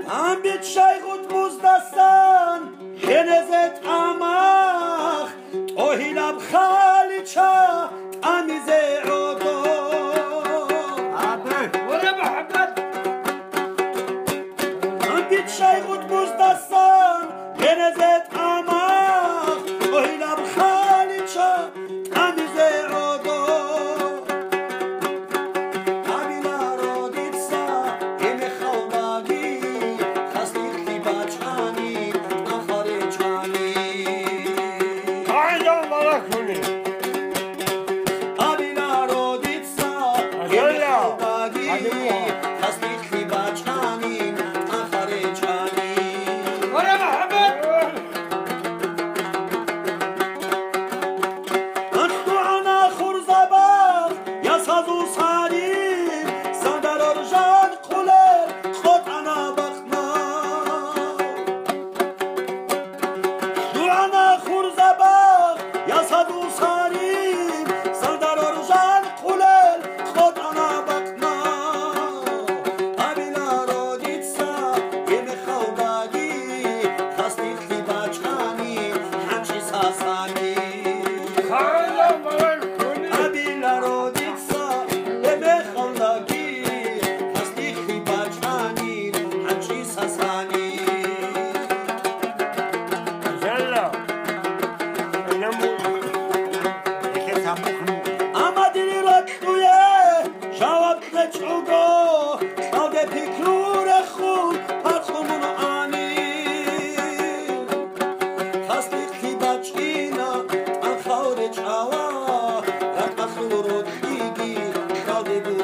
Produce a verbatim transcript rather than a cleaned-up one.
Гьанбиччай гъутӀбуздасан гьенезе тӀамах, тӀогьилаб халича тӀамизе гӀодо. Гьанбиччай гъутӀбуздасан гьенезе тӀамах, тӀогьилаб халича тӀамизе гӀодо. Абиларо дица, гьеб мехалдаги, хасихъи бачӀани, ахари чӀани. Гьайда, балагьуни! Абиларо дица, гьеб мехалдаги, хасихъи бачӀани, ахари чӀани. АлъугӀана хурзабах, ясазул сари, сандарор жан хъулел къотӀана бахъна. АлъугӀана хурзабах, ясазул сари, сандарор жан хъулел къотӀана бахъна. Абиларо дица, гьеб мехалдаги, хасихъи бачӀани, хӀанчӀи сасани. Абиларо дица, гьеб мехалдаги, хасихъи бачӀани, хӀанчӀи сасани. Амма дири ракьуе жаваб кьечӀого, кьалде пикру рехун, пакъумун гьанир. Хасихъи бачӀина, тӀахал речӀала, ракӀалъул рокьиги кьалде гуро.